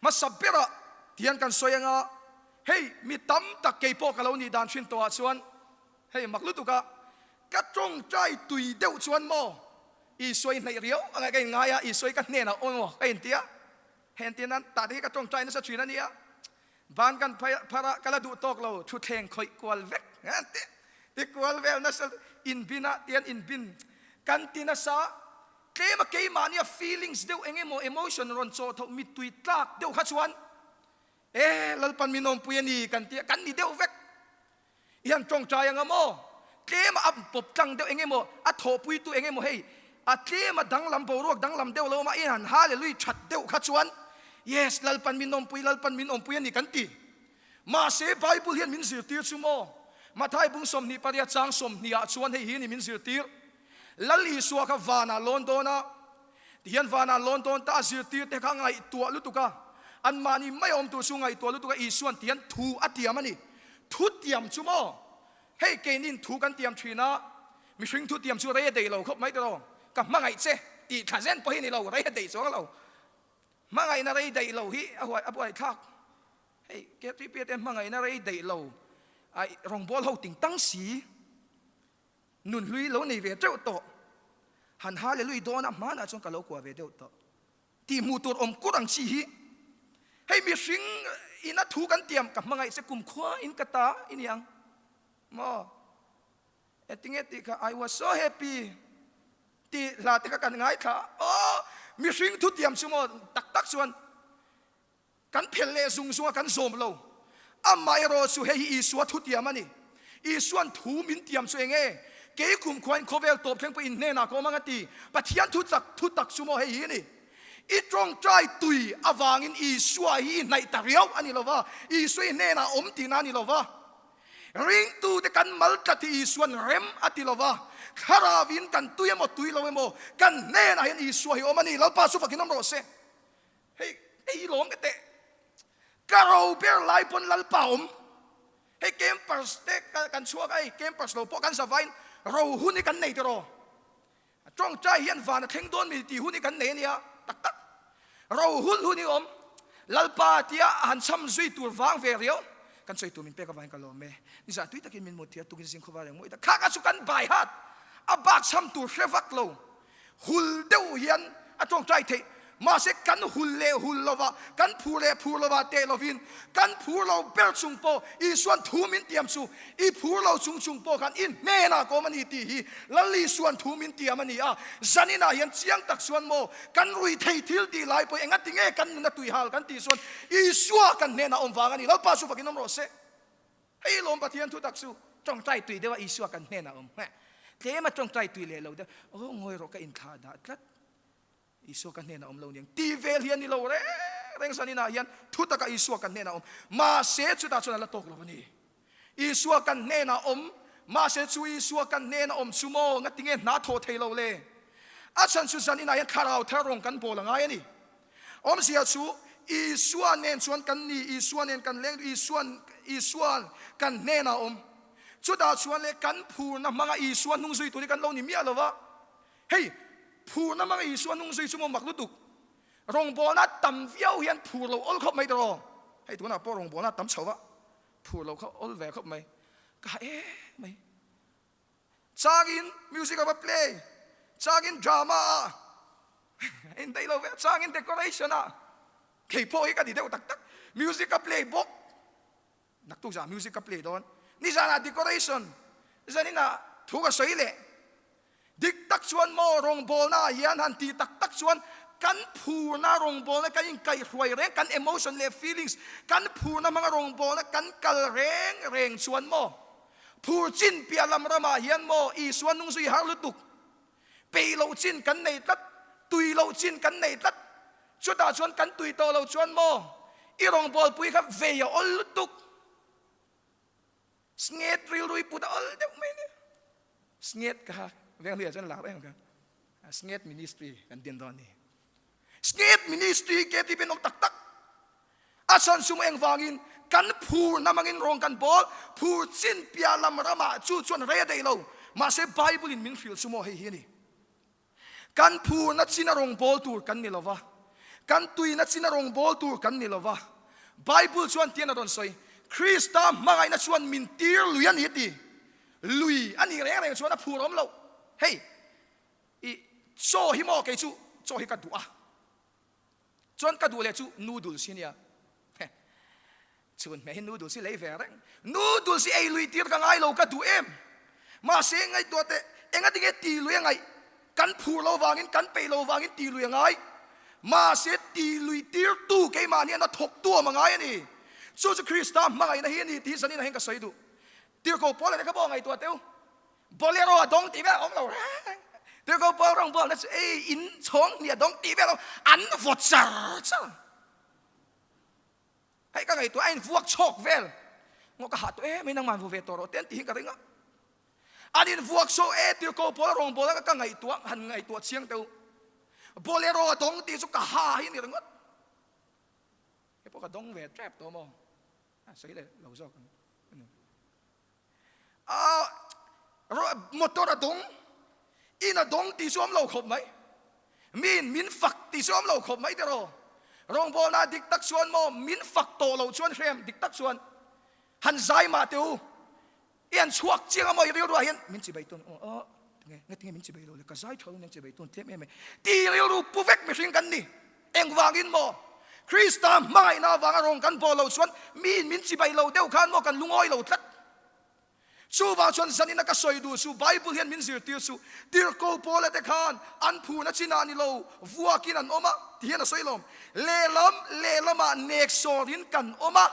Hmasa berah tihian kan sawi anga, hei mi tam tak kei pawh ka lo nih dan thin tawhah chuan hei mak lutuk a, ka tawngtai tui deuh chuan maw Isua i hnaih riau anga ka inngai a, Isua i ka hnenah awm emaw ka inti a, hei an ti nan tah te hi ka tawngtai nasa thin a nia, van kan phar a ka la duh tawk lo thutthleng khawih kual vek an ti ti kual vel nasa inbin ah tian inbin kan ti nasa. Tlem a keimahnia feelings deuh eng emaw emotion rawn chawh tho mittui tlak deuh kha chuan e Lalpan min awmpui a ni kan tia kan ni deuh vek. I han tawngtai anga maw? Tlem a up pawp tlang deuh eng emaw a thawhpuitu eng emaw hei a tlem a danglam boruak danglam deuh lo awm a i han hallelujah that deuh kha chuan yes Lalpan min awmpui Lalpan min awmpui a ni kan ti. Mahse Bible hian min zirtir chu maw? Mathai bung 28 chang 20 ah chuan hei hi ni min zirtir. Lal Isua kha vanah lawn dawn a, tihian vanah lawn dawn ta a zirtirte kha ngaihtuah lutuk a, anmahni mai awm tur chu ngaihtuah lutuk a, Isua'n tihian thu a tiam a ni. Thu tiam chu maw? Hei keinin thu kan tiam thin a, mihring thu tiam chu rei a deih lo khawp mai tiraw? Ka hmangaih che tih thla zen pawh hi ni lo, rei a deih chuang lo. Hmangaihna rei deih lo hi a huai a buaithlak. Hei KTP te hmangaihna rei deih lo, ai rawngbawl ho ting tang si. Nun hlui lo nei ve teuh tawh. Han hallelui dawn a hmanah chuan ka lo kuah ve deuh tawh. Tih hmuh tur awm kur ang chi hi. Hei mihring in a thu kan tiam ka hmangaih che kumkhua in ka ta i ni ang maw? Engtinge tih kha I was so happy tih hla te kha kan ngaithla a. Aw mihring thu tiam chu maw tak tak chuan Kan phelh leh zung zung a, kan zawm lo. Amaherawh chu hei hi Isua thutiam a ni. Isua'n thu min tiam chu eng nge? Kei kumkhuain khawvel tawp thleng pawh in hnenah ka awm ang a ti. Pathian thu chak thu tak chu maw hei hi a ni. I tawngtai tui avangin Isua hi i hnaih ta riau a ni lo va, Isua i hnenah awm tihna a ni lo va. Ringtute kan mal tlat hi Isua'n rem a ti lo va, Thlarauin kan tui emaw tui lo emaw kan hnenah hian Isua hi awm a ni. Lalpa chu fakin awm rawh se. Hei hei lawm ka teh. Ka ro ber lai pawn Lalpa awm. Hei campers te kan chhuak a hei campers lo pawh kan zavain ro hun hi kan nei tiraw. Tawngtai hian van a thleng dawn mi tih hun hi kan nei a nia tak tak. Ro hulh hun hi awm. Lalpa tia a han cham zui tur vang ve riau. Kan sawi tur min pek avangin ka lawm e. Nizah tui takin min mut thei a tukin zing khawvar reng mawi ta. Kha kha chu kan bai hat. A bak cham tur hre vak lo. Hul deuh hian a tawngtai theih. Mahse kan hul leh hul lova, kan phur leh phur lova teh lovin, kan phur lo ber chung pawh Isua'n thu min tiam chu, i phur lo chung chung pawh khan i hnenah ka awm a ni tih hi Lal Isua'n thu min tiam a ni a. Zaninah hian chiang tak chuan maw kan rui thei thil tih lai pawh engati nge kan nuna tuihal kan tih chuan Isua kan hnenah awm vang a ni. Lalpa chu fakin awm rawh se. Hei lawm Pathian thu tak chu tawngtai tui deuh a Isua kan hnenah awm hmeh. Tlem a tawngtai tui leh lo deuh, aw ngawi rawh ka inthlah dah tlat, Isua ka hnenah awm lo niang ti vel hi a ni lo reng reng zaninah hian thu taka Isua kan hnenah awm. Mahse chutah chuan a la tawk lo a ni. Isua kan hnenah awm, mahse chu Isua kan hnenah awm chu maw ngatinge hna thawh thei lo le? A chhan chu zaninah hian thlarau thar rawng kan bawl a ngai a ni. Awmzia chu Isua nen chuan kan ni, Isua nen kan leng, Isua Isua kan hnenah awm. Chutah chuan leh kan phurna hmanga Isua hnung zui tur hi kan lo ni miah lo va. Hei, phurna hmanga Isua hnung zui chu maw mak lutuk. Rawngbawlna tam viau hian phur lo awl khawp mai tawh. Hei tunah pawh rawngbawlna tam chho va, phur lo kha awl ve khawp mai. Ka ha em mai. Changin music a va play, changin drama a indaih lo ve, changin decoration a kei pawh hi ka ti deuh tak tak, music a play bawk, naktuk zah music ka play dawn, nizanah decoration, zaninah thu ka sawi leh, dik tak chuan maw rawngbawlna ah hian han tih tak tak chuan kan phurna rawngbawlna kan inkaihhruai reng, kan emotion leh feelings kan phurna hmanga rawngbawlna kan kal reng reng chuan maw Phur chin piah lam ramah hian maw Isua nung zui har lutuk. Peih loh chin kan nei tlat, tui loh chin kan nei tlat. Chutah chuan kan tui tawh lo chuan maw i rawngbawlpui kha vei a awl lutuk. Snget rilru i put a awl deuh mai nia. Snget kha Venghluia chuan lar em kha. Snget ministry kan din dawn ni. State Ministry KTP an awm tak tak. A chhan sum engvangin kan phur na mangin rawng kan bawl, phur chin piah lam ramah chu chuan rei a daih lo. Mahse Bible in min hrilh chu maw hei hi a ni. Kan phur na chin a rawng bawl tur kan ni lova. Kan tuina chin a rawngbawl tur kan ni lova. Bible chuan tian a rawn sawi, Krista hmangaihna chuan min tir lui a ni a ti. Lui a nih reng reng chuan a phur awm loh. Hei, i chaw hi maw kei chu chaw hi ka duh a. Chuan ka duh leh chu noodles hi nia. Chhun hmeh hi noodles hi lei ve reng. Noodles hi ei lui tir ka ngai lo ka duh em. Mahse ngaihtuah teh enga tinge ti lui a ngaih? Kan phur lo vangin kan peih lo vangin ti lui a ngai. Mahse ti lui tir tu keimah hian a thawk tu awm a ngai a ni. Chu chu Krista hmangaihna hi a ni tih zanin ah hian ka sawi duh. Tirhkoh Paula te kha pawh ngaihtuah teh u. Bolero a dawng tih vel a awm lo reng. Tirhkoh Paul rawngbawlna chu ei in chhawng hnih a dawng tih vel a awm. An vaw char char. Hei ka ngaihtuah a in vuak chhawk vel. Ngaw ka hah tawh em mai nangmah vu ve tawh rawh te an tih hi ka ring a. An in vuak chhawk e Tirhkoh Paul rawngbawlna ka ngaihtuah han ngaihtuah chiang teh u. Bolero a dawng tih chu ka ha hi a ni ringawt. Hei pawh ka dawng ve tep tawh maw? A sawi leh lo zawk ang. A motor a dawng, in a dawng tih chu awm lo khawp mai. Miin min fak tih chu awm lo khawp mai tiraw. Rawngbawlna dik tak chuan maw min fak tawh loh chuan hrem dik tak chuan han zai mah teh u. I han chhuak chiang a maw i rilruah hian min chibai tawn aw aw tinge nge tinge min chibai lo le ka zai tha lo nen chibai tawn tlem em e ti rilru pu vek mihring kan ni. Engvangin maw? Krista hmangaihna avanga rawng kan bawl lo chuan miin min chibai lo deuh khan maw kan lungawi lo tlat. Chuvang chuan zanina ka sawi duh chu Bible hian min zirtir chu Tirhkoh Paula te khan an phurna chinah ni lo vuakin an awm a ti hian a sawi lawm. Lehlam lehlamah nek sawrin kan awm a,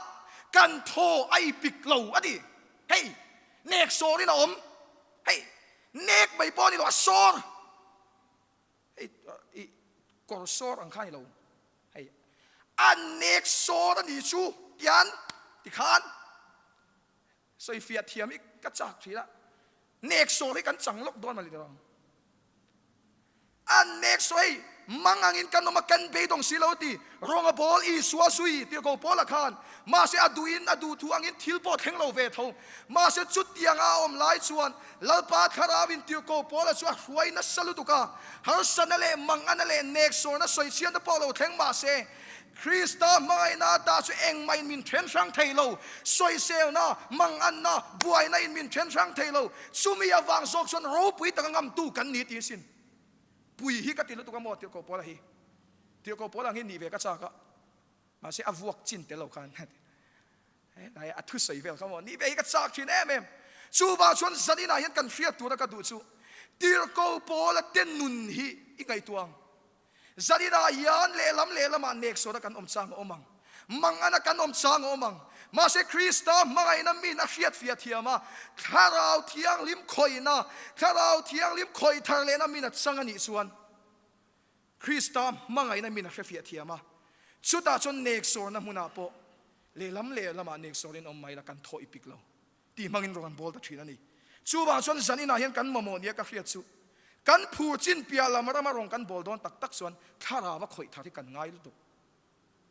kan thaw a ipik lo a ti. Hei, nek sawrin a awm. Hei, nek mai pawh a ni lo, a sawr. Hei i kawr sawr ang kha ni lo. Hei a nek sawr a ni chu tian tikhan sawifiah thiam hi ka chak thin a. Nek sawr hi kan chang lawk dawn mali tawh. A nek sawr hei mang angin kan awm a kan beidawng si lo ti rawng a bawl Isua zui tirhkoh Paula khan mahse a duhin a duhthu angin thil pawh thleng lo ve tho. Mahse chutianga a awm lai chuan Lalpa Thlarauin Tirhkoh Paula chu a hruai nasa lutuk a, harsatna leh mangana leh neksawrna sawichhiatna pawh lo thleng mah se, Krista hmangaihna ata chu engmahin min then hrang thei lo, sawiselna, manganna, buaina in min then hrang thei lo, chumi avang zawk chuan ropui taka ngamtu kan ni tih sin. Pui hi ka ti lutuk a maw Tirhkoh Paula hi? Tirhkoh Paula ang hi nih ve ka chak a, mahse a vuak chin tel lo khan. Helai a thusawi vel kha maw ni ve hi ka chak thin em em. Chuvang chuan zaninah hian kan hriat tura ka duh chu Tirhkoh Paula te nun hi i ngaihtuah ang. Zaninah hian lehlam lehlamah neksawra kan awm chang a awm ang. Mangana kan awm chang a awm ang. Mahse Krista hmangaihna min a hriatfiah thiam a, Thlarau Thianghlim khawihna, Thlarau Thianghlim khawih thar lehna min a chang a nih chuan Krista hmangaihna min a hrefiah thiam a, chutah chuan neksawrna hmunah pawh lehlam lehlamah neksawrin awm mai la kan thaw i pik lo tih hmangin rawn bawl ta thin a ni. Chuvang chuan zaninah hian kan mamawh nia ka hriat chu kan phur chin piah lam rama rawn kan bawl dawn tak tak chuan thlarau a khawih thar hi kan ngai lutuk.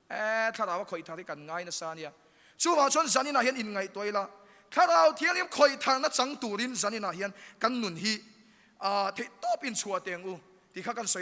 E, thlarau a khawih thar hi kan ngai nasa a nia. Chuvang chuan zaninah hian inngaihtuah ila, thlarau thianghlim khawih tharna chang turin zaninah hian kan nun hi theih tawp inchhuah teng u tih kha kan sawi.